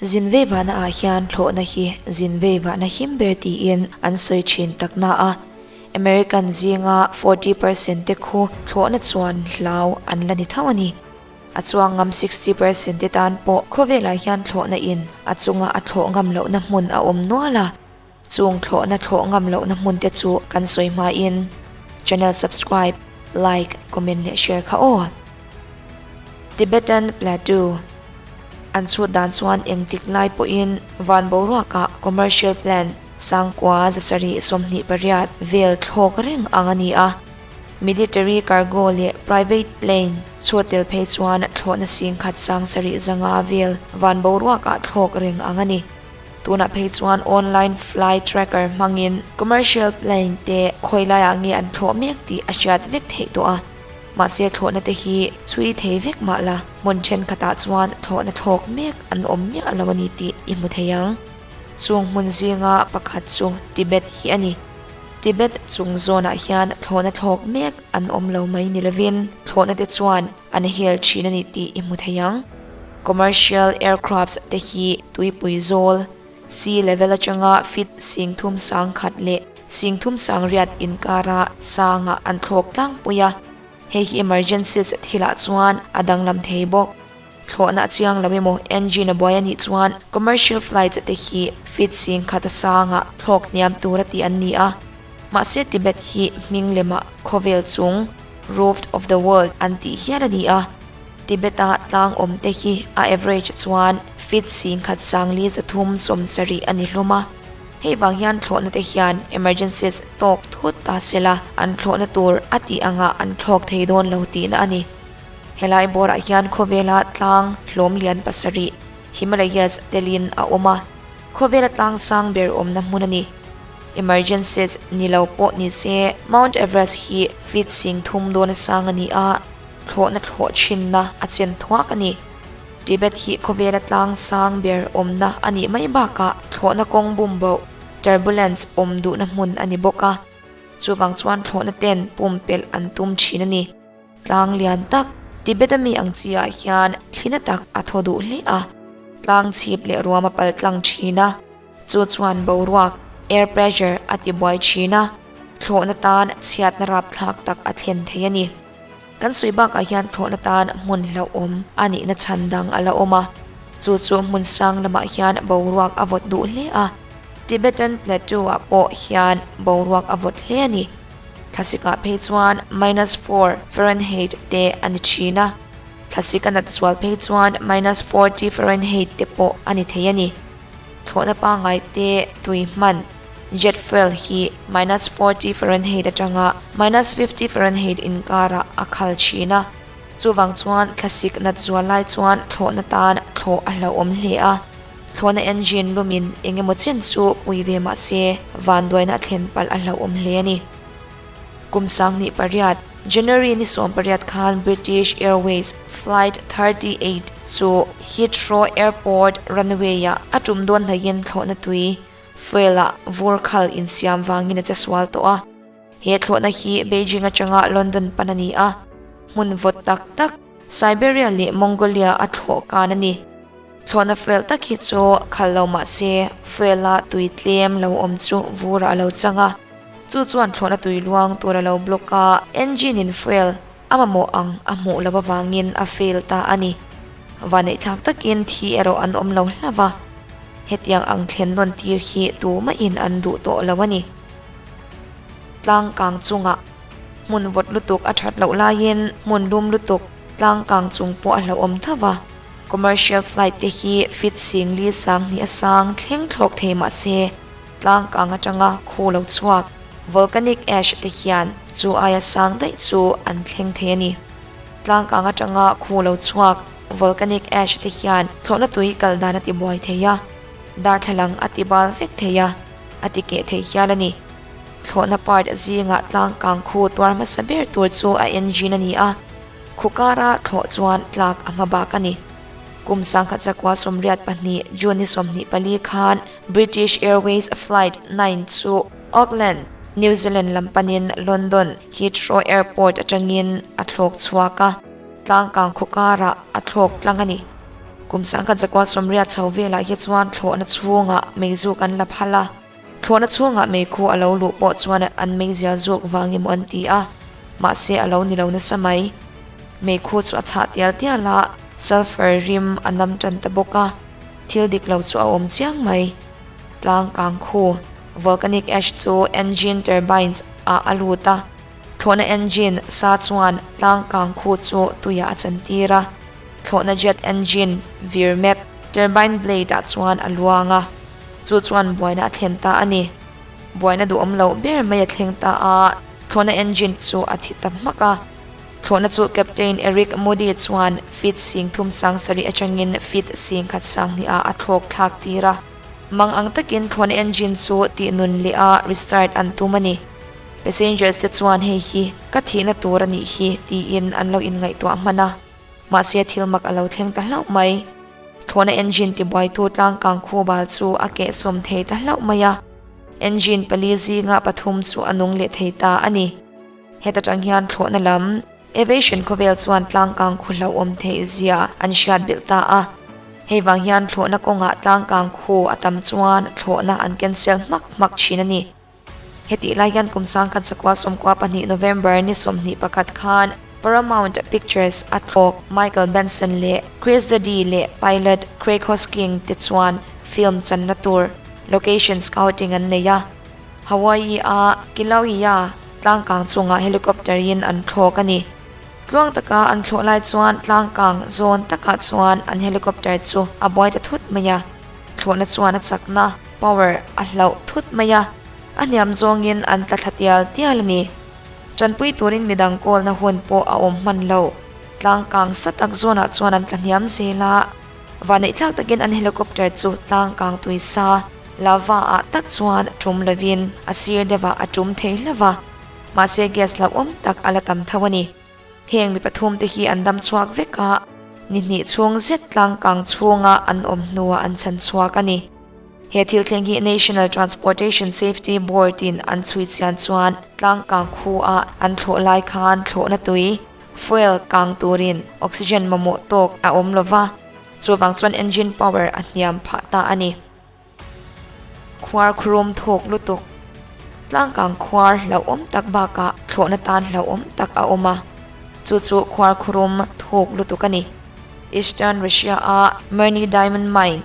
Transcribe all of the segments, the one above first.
Zin vei vahna ah hian thlawhna hi zin vei vahna him ber tiin an sawi thin tak na a, American zinga 40% te khu thlawhna chuan hlau an la ni tho a ni. A chuang ngam 60% te tan pawh khawvelah hian thlawhna in a chunga a thlawh ngam lohna hmun a awm nual a. Chung thlawhna thlawh ngam lohna hmun te chu kan sawi hmain channel subscribe, like, comment leh share kha aw. Tibetan Plateau An chhut dan chuan engtik lai pawhin van boruakah commercial plan sangkua 728 vel thlawk reng ang a ni a. Military cargo leh private plane chhut tel phei chuan thlawhna singkhat 7500 vel van boruakah thlawk reng ang a ni. Tunah phei chuan online flight tracker hmangin commercial plane te khawi laiah nge an thlawh mek tih a hriat vek theih tawh a. Mahse thlawhna te hi chhui thei vek mah la, hmun thenkhatah chuan thlawhna thlawk mek an awm miah lo a ni tih i hmu thei ang. Chung hmun zinga pakhat chu Tibet hi a ni. Tibet chung zawnah hian thlawhna thlawk mek an awm lo mai ni lovin thlawhna te chuan an hel thin a ni tih i hmu thei ang. Commercial aircrafts te hi tuipui zawl, sea level atanga feet 3100 leh 3800 inkara sangah an thlawk tlangpui a. Hei hi emergencies thilah chuan a danglam thei bawk. Thlawhna a chiang lo emaw engine a buai a nih chuan commercial flights te hi feet 10,000 a sangah thlawk hniam tura tih an ni a. Mahse Tibet hi hming lemah khawvel chung, roof of the world, an tih hial a ni a. Tibet-a tlang awm te hi a average chuan feet 10,370 a ni hlawm a. Hei vang hian thlawhna te hian emergencies tawk thut ta sela an thlawhna tur a tih angah an thlawk thei dawn lo tihna a ni. Helai bawrah hian khawvela tlang hlawm lian pasarih, Himalayas telin a awm a, khawvela tlang sang ber awmna hmun a ni. Emergencies ni lo pawh ni se Mount Everest hi feet 3000 dawn sang a ni a, thlawhna thlawh thinna a chen thuak a ni. Tibet hi khawvela tlang sang ber awmna a nih mai bakah thlawhna kawng bum boh, turbulence, awm duhna hmun a ni bawk a, chuvang chuan thlawhna ten pumpelh an tum thin a ni. Tlang lian tak, Tibet-a mi ang chi ah hian thlina tak a thaw duh hle a, tlang chhip leh ruam a pal tlang thin a, chu chuan boruak, air pressure, a ti buai thin a, thlawhna tan chhiatna rapthlak tak a thlen thei a ni. Kan sawi bakah hian thlawhna tan hmun hlauhawm a nihna chhan dang a la awm a, chu chu hmun sang lamah hian boruak a vawt duh hle a, Tibetan Plateau-ah pawh hian boruak a vawt hle a ni. Thlasik-ah phei chuan minus four Fahrenheit te a ni thin a, thlasik a nat sual phei chuan minus 40 Fahrenheit te pawh a ni thei a ni. Thlawhna pangngai te tui hman, jet fuel, hi minus 40 Fahrenheit atanga minus 50 Fahrenheit inkarah a khal thin a, chuvang chuan thlasik nat zual lai chuan thlawhna tan thlawh a hlauhawm hle a. Thlawhna engine lumin eng emaw chen chu pui ve mah se vanduaina a thlen palh a hlauhawm hle a ni. Kum 28, January ni 18 khan British Airways Flight 38 chu Heathrow Airport runway-ah a tum dawn hnaihin thlawhna tui, fuel-ah vur khal insiam vangin a che sual tawh a. He thlawhna hi Beijing atanga London pan a ni a, hmun vawt tak tak Siberia leh Mongolia a thlawh kan a ni. Thlawhna fuel tak hi chu khal lo mah se fuel-a tui tlem lo awm chu vurah a lo chang a, chu chuan thlawhna tui luang tur a lo block a, engine in fuel a mamawh ang a hmuh loh avangin a fail ta a ni. Vaneihthlak takin thi erawh an awm lo hlauh a, hetiang ang thlen nawn tir hi tumahin an duh tawh lo a ni. Tlang kang chungah hmun vawt lutuk a that loh laiin hmun lum lutuk tlang kang chung pawh a hlauhawm tho va. Commercial flight te hi feet 42 a sang thleng thlawk thei mah se tlang kang atanga khu lo chhuak volcanic ash te hian chu aia sang daih chu an thleng thei a ni. Tlang kang atanga khu lo chhuak volcanic ash te hian thlawhna tui kal dan a ti buai thei a, darthlalang a ti bal vek thei a, a ti keh thei hial a ni. Thlawhna part zingah tlang kang khu tuar hmasa ber tur chu a engine a ni a, khu kara thlawh chuan tlak a hma bak a ni. Kum 1982 June ni 24 khan British Airways Flight 9 chu Auckland, New Zealand lam panin London Heathrow Airport atangin a thlawk chhuak a, tlang kang khu karah a thlawk tlang a ni. Kum 1980 chho velah hi chuan thlawhna chhungah meizuk an la phal a. Thlawhna chhungah meikhu a lo luh pawh chuan an meizial zuk vang emaw an ti a, mahse a lo ni lo nasa mai. Meikhu chu a chhah tial tial a, sulphur rim a nam tan ta bawk a, thil dik lo chu a awm chiang mai. Tlang kang khu, volcanic ash chu engine turbines ah a lut a, thlawhna engine sa chuan tlang kang khu chu tuiah a chantir a, thlawhna jet engine vir map turbine blade ah chuan a luang a. Chu chuan buaina a thlen ta a ni. Buaina duhawm loh ber mai a thleng ta a, thlawhna engine chu a thi ta hmak a. Thlawhna chu Captain Eric Moody chuan feet 3700 atangin feet 1100 ah a thlawk thlak tir a. Mang ang takin thlawhna engine chu tih nun leh a restart an tum a ni. Passengers te chuan hei hi ka thihna tur a nih hi tiin an lo inngaihtuah hman a. Mahse thil mak a lo thleng ta hlauh mai. Thlawhna engine tibuaitu tlangkang khubal chu a kehsawm thei ta hlauh mai a, engine pali zinga pathum chu a nung leh thei ta a ni. Heta tang hian thlawhna lam aviation khawvel chuan tlangkang khu hlauhawm theih zia an hriat belh ta a. Hei vang hian thlawhna kawngah tlangkang khu a tam chuan thlawhna an cancel hmak hmak thin a ni. Hetih lai hian kum 1992 November ni 21 khan Paramount Pictures a thlawk Michael Benson leh Chris Duddy leh pilot Craig Hosking te chuan film channa tur location scouting an nei a. Hawaii-a Kilauea tlangkang chungah helicopter-in an thlawk a ni. Tluang taka an thlawh lai chuan tlangkang zawn takah chuan an helicopter chu a buai ta thut mai a. Thlawhna chuan a chakna, power, a hlauh thut mai a, a hniam zawngin an tla thla tial tial a ni. Tanpui turin midang kawlna hun pawh a awm hman lo. Tlang kang sa tak zawnah chuan an tla hniam zel a, vanneih thlak takin an helicopter chu tlang kang tui sa, lava, ah tak chuan tum lovin a sir deuhah a tum thei hlauh a, mahse gas hlauhawm tak a la tam tho a ni. Heng mi pathum te hi an dam chhuak vek a, ni hnih chhung zet tlang kang chhunga an awm hnuah an chhan chhuak a ni. He thil thleng hi National Transportation Safety Board in an chhui chian chuan tlang kang khu ah an thlawh lai khan thlawhna tui, fuel, kang turin oxygen mamawh tawk a awm lova, chuvang chuan engine power a hniam phah ta a ni. Khuar khurum thawk lutuk. Tlangkang khuar hlauhawm tak bakah thlawhna tan hlauhawm tak a awm a, chu chu khuar khurum thawk lutuk a ni. Eastern Russia-a Mirny Diamond Mine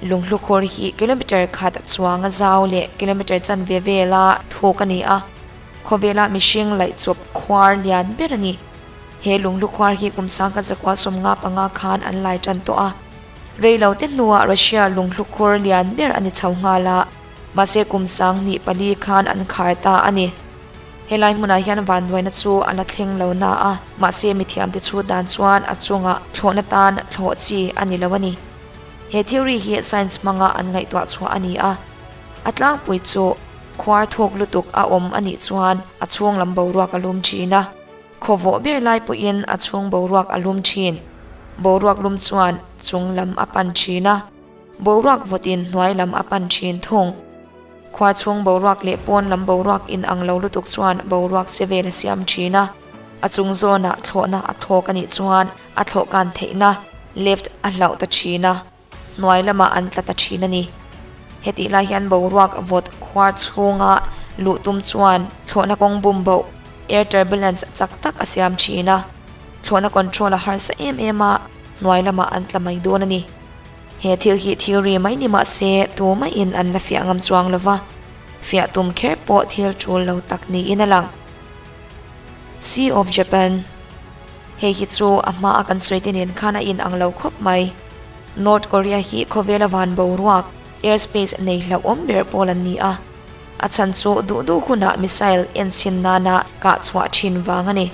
lunghlu khur hi kilometre khat chuanga zau leh kilometre chanve vela thuk a ni a, khawvela mihring laihchawp khuar lian ber a ni. He lunghlu khuar hi kum 1955 khan an lai tan tawh a. Rei lo te hnuah Russia lunghlukhur lian ber a ni chho nghal a, mahse kum 2004 khan an khar ta a ni. Helai hmunah hian vanduaina chu a la thleng lo na a, mahse mithiamte chhut dan chuan a chungah thlawhna tan thlawh chi a ni lo a ni. He theory hi science hmanga an ngaihtuah chhuah a ni a, a tlangpui chu khuar thawk lutuk a awm a nih chuan a chhung lam boruak a lum thin a. Khawvawh ber lai pawhin a chhung boruak a lum thin. Boruak lum chuan chung lam a pan thin a, boruak vawtin hnuai lam a pan thin thung. Khua chhung boruak leh pawn lam boruak inang lo lutuk chuan boruak che vel a siam thin a, a chung zawnah thlawhna a thlawk a nih chuan a thlawhkan theihna, lift, a hlauh ta thin a. Hnuai lamah an tla ta thin a ni. Hetih lai hian boruak vawt khuar chhunga luh tum chuan thlawhna kawng bum boh, air turbulence, chak tak a siam thin a. Thlawhna control a harsa em em a, hnuai lamah an tla mai dawn a ni. He thil hi theory mai ni mah se tumaiin an la fiah ngam chuang lo va, fiah tum kher pawh thil tul lo tak niin a lang. Sea of Japan. Hei hi chu a hma a kan sawi te nen khan a in ang lo khawp mai. North Korea hi khawvela van boruak, airspace, nei hlauhawm ber pawl an ni a. A chhan chu duh duh hunah missile enchhin nana kah chhuah thin vang a ni.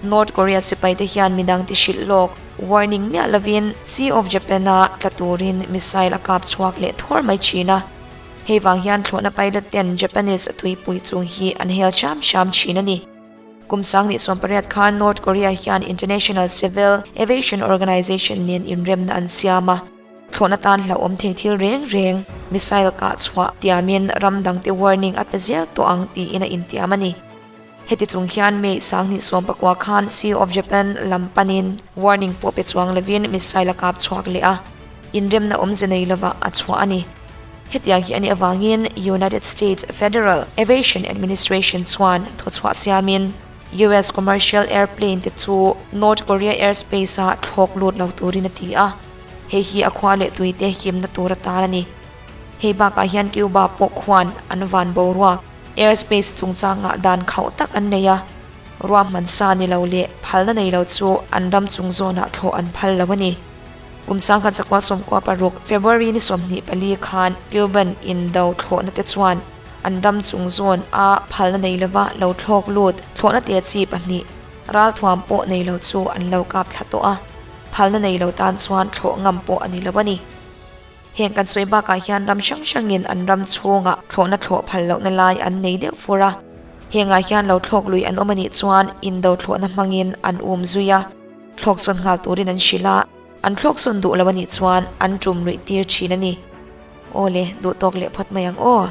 North Korea sipai te hian midang ti hrilh lawk, warning, miah lovin Sea of Japan-a tla turin missile a kap chhuak leh thawr mai thin a. Hei vang hian thlawhna pilot ten Japanese tuipui chung hi an hel hram hram thin a ni. Kum 2018 khan North Korea hian International Civil Aviation Organization nen inremna an siam a, thlawhna tan hlauhawm thei thil reng reng missile kah chhuah tiamin ram dangte warning a pe zel tawh ang tiin a intiam a ni. Heti chung hian May 2019 khan Sea of Japan lam panin warning pawh pe chuang lovin missile a kap chhuak leh a. inremna awmze nei lovah a chhuah a ni. Hetiang hi a nih avangin United States Federal Aviation Administration chuan thawchhuah siamin US commercial airplane te chu North Korea airspace-a thlawk lut lo turin a ti a, hei hi a khua leh tuite himna tur atan a ni. Hei bakah hian Cuba pawh khuan an van boruak airspace chungchangah dan khauh tak an nei a, ruahman sa ni lo leh phalna nei lo chu an ram chung zawnah thlawh an phal lo a ni. Kum 1996 February ni 24 khan Cuban indo thlawhna te chuan an ram chung zawn a phalna nei lova lo thlawk lut thlawhna te chi pahnih ralthuam pawh nei lo chu an lo kap thla tawh a, phalna nei lo tan chuan thlawh ngam pawh a ni lo a ni. Heng kan sawi bakah hian ram hrang hrangin an ram chhungah thlawhna thlawh phal lohna lai an nei deuh fur a. Hengah hian lo thlawk lui an awm a nih chuan indo thlawhna hmangin an um zui a, thlawk sawn nghal turin an hrilh a, an thlawk sawn duh lo a nih chuan an tum luih tir thin a ni. Aw le, duh tawk leh phawt mai ang aw.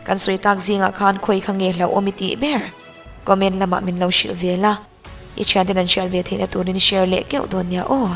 Kan sawi tak zingah khan khawi kha nge hlauhawm i tih ber? Comment lamah min lo hrilh ve la, i thianten an hriat ve theihna turin share leh keuh dawn nia aw.